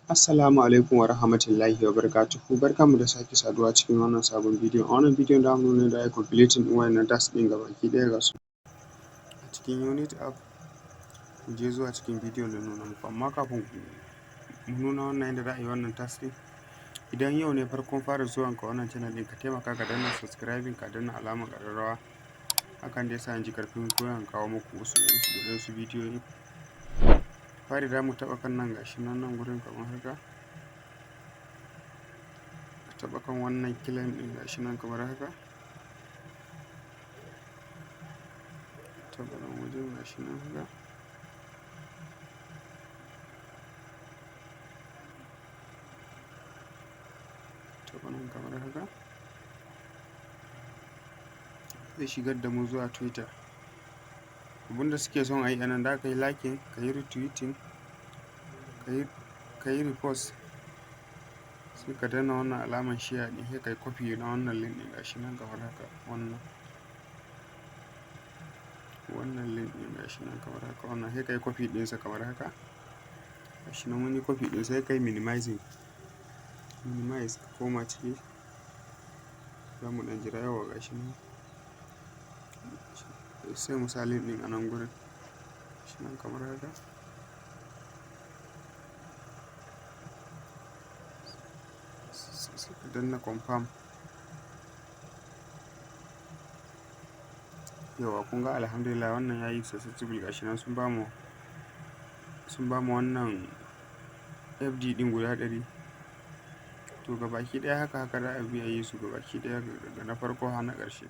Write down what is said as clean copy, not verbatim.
Assalamu alaikum wa rahmatullahi wa barakatuhu. Barkanmu da sake saduwa cikin wannan sabon bidiyon. A wannan bidiyon za mu nuna yadda ake completing ɗin waɗannan task ɗin gabaki ɗaya. Ga su a cikin Unity app. Mu je zuwa cikin bidiyon da nuna muku, amma kafin mu nuna wannan yadda za a yi wannan task ɗin, idan yau ne farkon fara zuwanka wannan channel ɗin, ka taimaka ka danna subscribing, ka danna alamar ƙararrawa. Hakan zai sa in ji ƙarfin gwiwan kawo muku wasu bidiyoyi. Fari za mu taɓa kan nan, gashi nan, nan gurin kamar haka. Ka taɓa kan wannan claim ɗin, gashi nan kamar haka. Taɓa nan wajen, gashi nan haka. Taɓa nan kamar haka, zai shigar da mu zuwa Twitter. Abinda suke son a yi a nan, za ka yi liking, ka yi retweeting, ka yi repost, sai ka danna wannan alamar share ɗin, sai ka yi copy na wannan link ɗin, gashi nan kamar haka. Wannan link ɗin, gashi nan kamar haka, wannan, sai ka yi copy ɗinsa kamar haka. Gashi nan mun yi copy ɗin. Sai ka yi minimizing, minimize, ka koma ciki. Za mu ɗan jira. Yawwa, gashi nan. Sai mu sa link ɗin a nan gurin, gashi nan kamar haka. Sai ka danna confirm. Yawwa, kun ga, alhamdulillah, wannan ya yi successful. Gashi nan sun bamu wannan FD ɗin guda 100. To, gabaki ɗaya haka haka za a bi a yi su gabaki ɗaya, daga na farko har na ƙarshe.